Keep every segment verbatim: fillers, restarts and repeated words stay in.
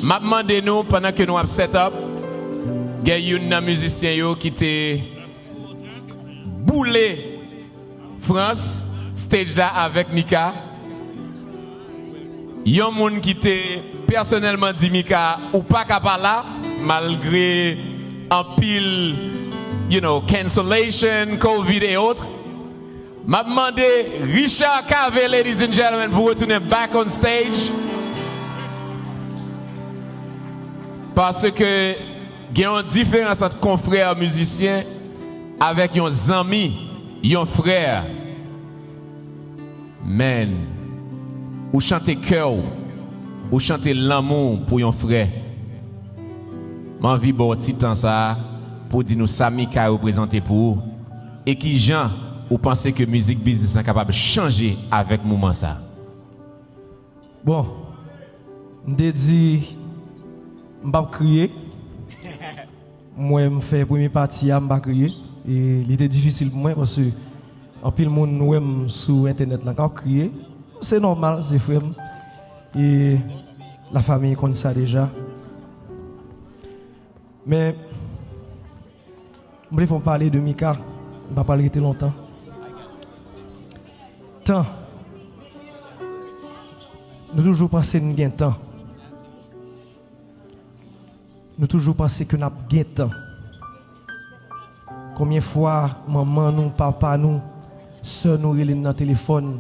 M ap mande nou, pandan ke nou ap set up, gen youn nan mizisyen yo ki te boule Frans stage la avèk Mika. Yon moun ki te pèsonèlman di Mika, ou pa ka pa la, malgre anpil, you know, cancellation, covid et autres. M ap mande Richard Cavé, ladies and gentlemen, pou retounen back on stage. Paske gen yon diferans ant konfrè mizisyen avèk yon zanmi, yon frè. Man, ou chante kè w, ou chante lanmou w pou yon frè. M anvi ba w ti tan sa a pou w di nou sa Mika reprezante pou ou e kijan ou panse ke mizik biznis lan kapab chanje avèk moman sa a. Bon, m te di m p ap kriye. Mwen, m fè premye pati a, m pa kriye. E li te difisil pou mwen paske anpil moun wè m sou entènèt lan k ap kriye. Se nòmal, se frè m. E la famille konn sa deja. Men, m vle fè w pale de Mika. M pa pral rete lontan. Tan. Nou toujou panse n gen tan. Nou toujou panse ke n ap gen tan. Konbyen fwa manman nou, papa nou, sè nou rele n nan telefòn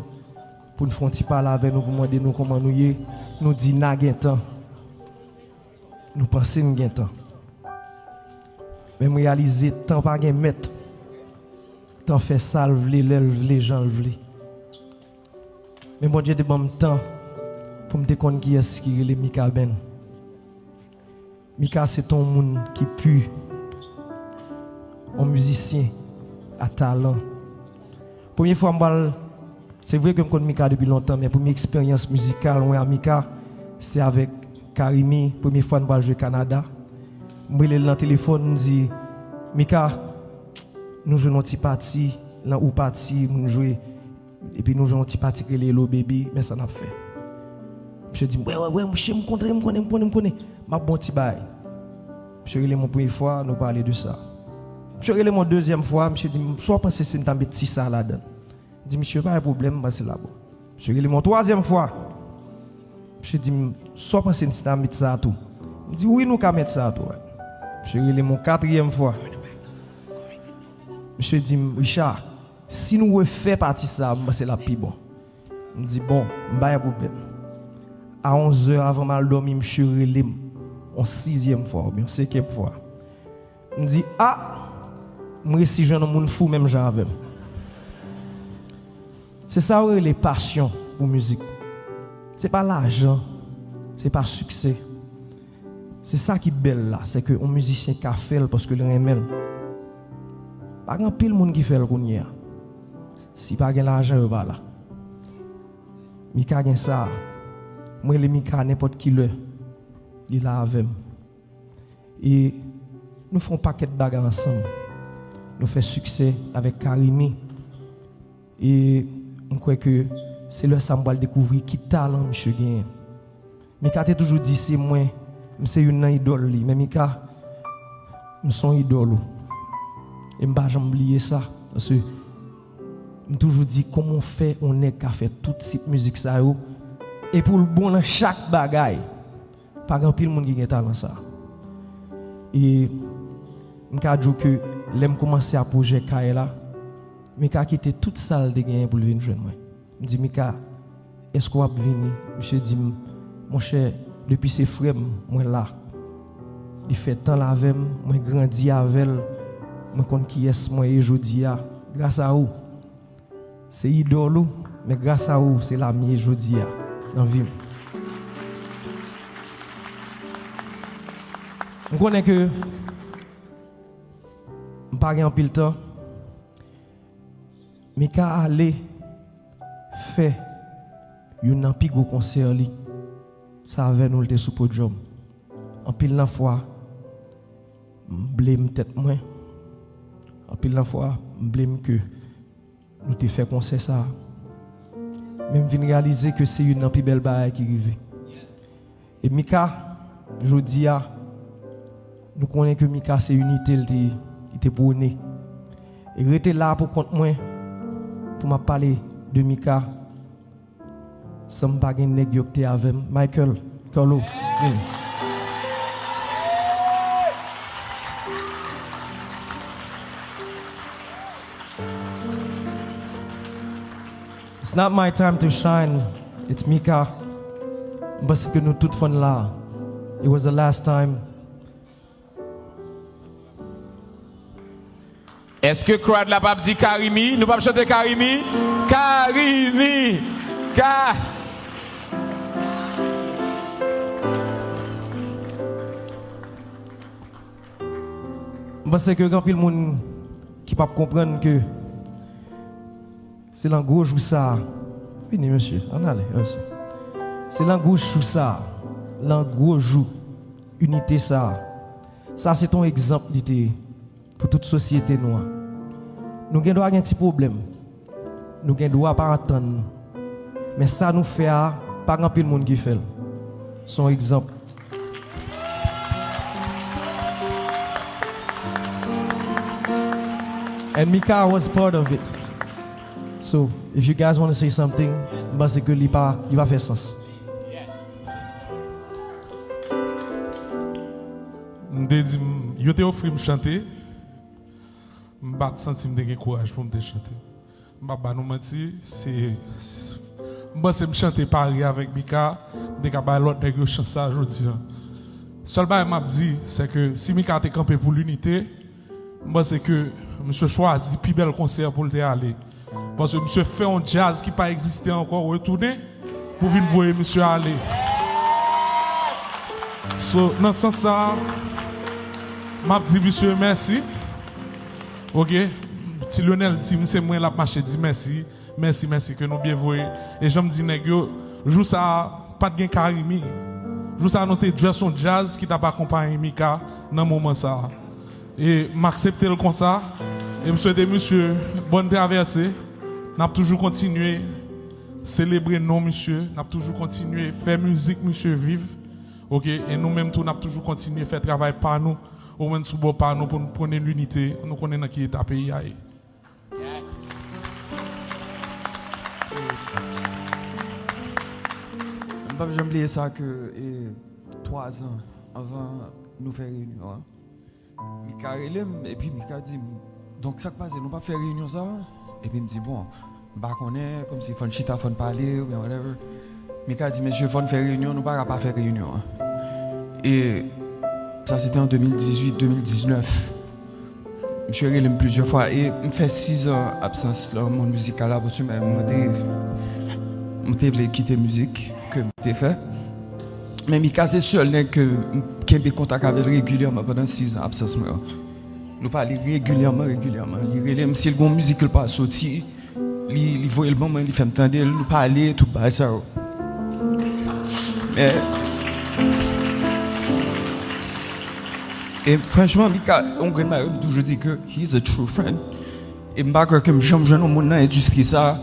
pou n fè yon ti pale avè nou, pou mande nou kòman nou ye, nou di n a gen tan. Nou panse n gen tan. Men m reyalize tan pa gen mèt. Tan fè sa l vle, lè l vle, jan l vle. Men Bondye te ban m tan pou m te konn kiyès ki rele Mika Band. Mika se t on moun ki pi, on mizisyen a talan. Premye fwa m pral, se vre ke m konn Mika depi lontan, men premye eksperyans mizikal mwen a Mika, se avèk Carimi, premye fwa n pral jwe Kanada. M rele l nan telefòn, m di, Mika, nou jwe nan yon ti pati, nan ou pati, moun jwe, epi nou jwe yon ti pati k rele Hello Baby, men sa n ap fè. Misye di m, wè, wè, wè, monchè, m konnen, m konnen, m konnen, m konnen. M ap ba w ti bagay. Misye rele m yon premye fwa, nou pale de sa. Misye rele m yon dezyèm fwa, misye di m, sa w panse si n ta met ti sa ladan? M di misye, pa gen pwoblèm, m panse l ap bon. Misye rele m yon twazyèm fwa. Misye di m, sa w panse si n ta met sa tou? M di, wi, nou ka met sa tou. Misye rele m yon katriyèm fwa. Misye di m, Richard, si nou refè pati sa a, m panse l ap pi bon. M di, bon, m pa gen pwoblèm. A onz è, avan m al dòmi, misye rele m yon sizyèm fwa oubyen yon senkyèm fwa. M di, a, m resi jwenn yon moun fou menm jan avè m. Se sa yo rele pasyon pou mizik. Se pa lajan, se pa siksè. Se sa ki bèl la, se ke yon mizisyen ka fè l paske l renmen l. Pa gen anpil moun ki fè l kounye a. Si pa gen lajan, yo pa la. Mika gen sa. Mwen rele Mika nenpòt ki lè. Li la avè m. E nou fè yon pakèt bagay ansanm. Nou fè siksè avèk Carimi. E m kwè ke se lè sa m pral dekouvri ki talan misye genyen. Mika te toujou di se mwen, m se youn nan idòl li. Men Mika, m se yon idòl ou. E m pa janm bliye sa. Paske m toujou di kòman w fè yon nèg ka fè tout tip mizik sa yo. Epi w bon nan chak bagay. Pa gen anpil moun ki gen talan sa. E m ka di w ke lè m kòmanse a pwojè Kay la, Mika kite tout sa l te genyen pou l vin jwenn mwen. M di, Mika, èske w ap vini? Misye di m, monchè, depi se frè m, mwen la. Li fè tan l avè m, mwen grandi avè l, mwen konn kiyès mwen ye jodi a, gras a ou. Se idòl ou, men gras a ou, se la m ye jodi a, nan vi m. M konnen ke m pa gen anpil tan, Mika ale fè youn nan pi gwo konsè li. Sa avè nou l te sou podyòm. Anpil nan fwa, m blame tèt mwen. Anpil nan fwa, m blame ke nou te fè konsè sa a. Men m vin reyalize ke se youn nan pi bèl bagay ki rive. E Mika, Jodi a, nou konnen ke Mika se inite l te, li te pwone. E rete la pou kont mwen, pou m ap pale de Mika, san m pa gen nèg yo ki te avè m. Michael, Carlo, vini. It's not my time to shine, it's Mika. M panse ke nou tout fann la. It was the last time. Èske crowd la p ap di Karimi? Nou p ap chante Karimi? Karimi! Ka... M panse ke gen anpil moun ki p ap konprann ke se lan gwo jou sa a. Vini, mesye, ann ale, mèsi. Se lan gwo jou sa a, lan gwo jou inite sa a. Sa se t on egzanp li te ye pou tout sosyete nou an. Nou gen dwa gen ti pwoblèm. Nou gen dwa pa antann nou. Men sa nou fè a, pa gen anpil moun ki fè l. Se yon egzanp. And Mika was part of it. So, if you guys wanna say something, m panse ke li pa, li pa fè sans. M te di m, yo te ofri m chante, m pa t santi m te gen kouraj pou m te chante. M p ap ba nou manti, se, m panse m chante pare avèk Mika, m te ka bay lòt nèg yo chans sa a jodi a. Sèl bagay m ap di, se ke si Mika te kanpe pou linite, m panse ke misye chwazi pi bèl konsè pou l te ale. Paske misye fè yon djaz ki pa egziste ankò retounen pou vin voye misye ale. So, nan sans sa a, m ap di misye mèsi. Oke? Ti Lionel di m se mwen l ap mache di mèsi. Mèsi, mèsi ke nou byen voye. E jan m di nèg yo, jou sa a, pa t gen Karimi. Jou sa a, nou te just yon djaz ki t ap akonpaye Mika nan moman sa a. E m aksepte l konsa. E m swete misye bòn travèse. N ap toujou kontinye selebre non misye. N ap toujou kontinye fè mizik misye viv. Oke? E nou menm tou, n ap toujou kontinye fè travay pa nou. Ou menm sou bò pa nou pou n pwone linite. Nou konnen nan ki eta peyi a ye. Yes. M p ap janm bliye sa ke, e, twa zan anvan nou fè reyinyon an, Mika rele m, epi Mika di m, "Donk, sa k pase, nou p ap fè reyinyon sa a?" Epi m di, "Bon, m pa konnen, kòmsi fò n chita, fò n pale, oubyen whatever." Mika di, "Mesye, fò n fè reyinyon, nou pa ka pa fè reyinyon an." E sa, se te an de mil dizuit, de mil diznèf. Misye rele m plizyè fwa e m fè sis an absans nan mond mizikal la, paske mwen, mwen te, mwen te vle kite mizik ke m te fè. Men Mika se sèl nèg ke m kenbe kontak avè l regilyèman pandan sis an absans mwen yo. Nou pale regilyèman, regilyèman. Li rele m, si l gen yon mizik ke l pa soti, li, li voye l ban mwen, li fè m tande l, nou pale, tout bagay sa yo. Men, e franchman, Mika, yon grenn bagay, m toujou di ke he's a true friend. E m pa kwè ke m janm jwenn yon moun nan endistri sa,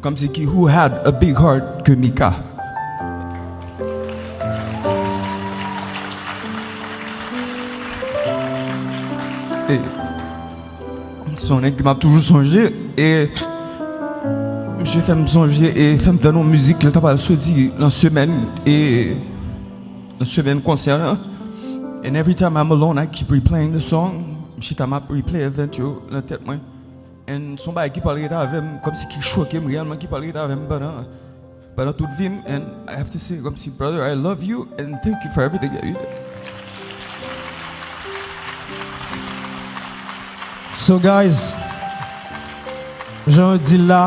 kòmsi ki who had a big heart ke Mika. E, Se yon nèg ke m ap toujou sonje, e misye fè m sonje, e fè m tande yon mizik ke l ta pral soti nan semèn, e nan semèn konsè an. And every time I'm alone, I keep replaying the song. M chita, m ap replay event yo nan tèt mwen. And se yon bagay ki pral rete avè m, kòmsi ki choke m reyèlman, ki pral rete avè m pandan pandan tout vi m, and I have to say, kòmsi, brother, I love you and thank you for everything that you did. So, guys, jan yo di l la,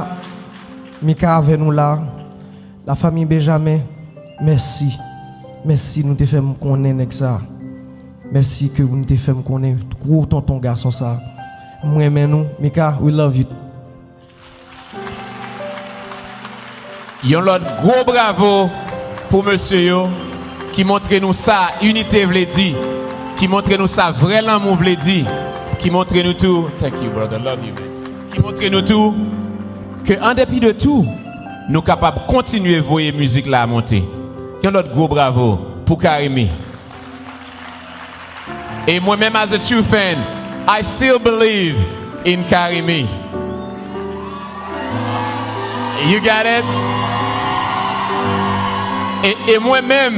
Mika avè nou la, la famille Benjamin, mèsi. Mèsi, nou te fè m konnen nèg sa. Mèsi ke nou te fè m konnen gwo tonton gason sa. M renmen nou. Mika, we love you. Yon lòt gwo bravo pou mesye yo ki montre nou sa inite vle di, ki montre nou sa vrè lanmou vle di, ki montre nou tou, thank you, brother, love you, man. Ki montre nou tou ke, an depi de tou, nou kapab kontinye voye mizik la monte. Yon lòt gwo bravo pou Karimi. E mwen menm, as a true fan, I still believe in Carimi. You got it? E, e mwen menm,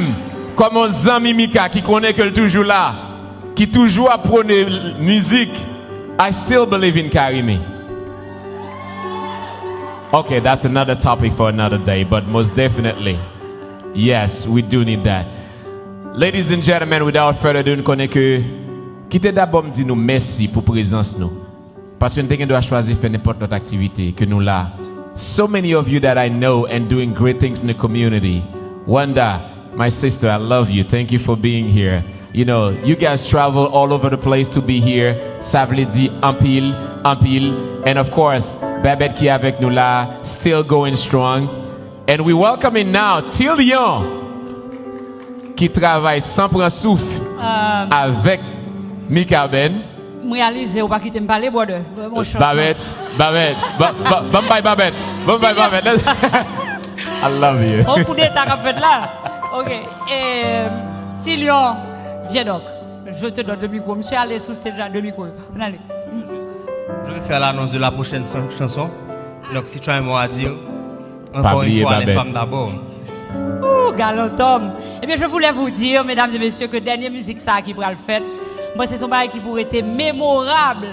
kòm yon zanmi Mika ki konnen ke l toujou la, ki toujou ap pwone mizik, I still believe in Carimi. Okay, that's another topic for another day, but most definitely, yes, we do need that. Ladies and gentlemen, without further ado, n konnen ke, kite dabò m di nou mèsi pou prezans nou. Paske n te gen dwa chwazi fè nenpòt lòt aktivite ke nou la. So many of you that I know and doing great things in the community. Wanda, my sister, I love you. Thank you for being here. You know, you guys travel all over the place to be here. Sa vle di anpil, anpil. And of course, Babette ki avèk nou la, still going strong. And we welcoming now Tillion, ki travay san pran souf avèk Mikaben. M reyalize ou pa kite m pale, brother. Babette, Babette, ba- ba- ban m bay Babette. Ban m bay Babette. I love you. On koudeta k ap fèt la. Ok. E, Tillion, viens donc. Je te donne le micro. Misye ale sou stage la, de mikwo. Ann ale. Je vais faire l'annonce de la prochaine chan- chanson. Donc, si tu as un mot à dire, encore une fois, les femmes d'abord. Ooh, galant homme. Eh bien, je voulais vous dire, mesdames et messieurs, que dènye mizik sa ki pral fèt, mwen se yon bagay ki pou rete memorab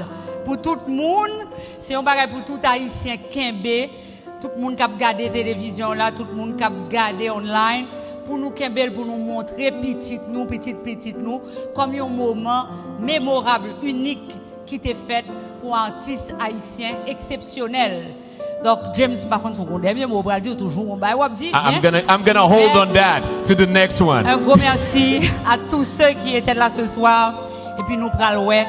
pou tout moun. Se yon bagay pou tout Ayisyen kenbe. Tout moun k ap gade televizyon la, tout moun k ap gade online, pou nou kenbe l, pou nou montre pitit nou, pitit pitit nou, kòm yon moman memorab, inik, ki te fèt pou atis ayisyen eksepsyonèl. Donk, James, m pa konn si w gen yon dènye mo w pral di, ou toujou gen yon bagay w ap di, I'm gonna, I'm gonna hold on that to the next one. Un gros merci à tous ceux qui étaient là ce soir. Epi nou pral wè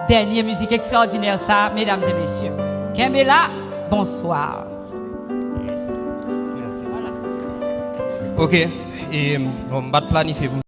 dènye mizik ekstraòdinè sa, medam e mesye. Kenbe la, bonswa. Ok, e bon, m pa t planifye pou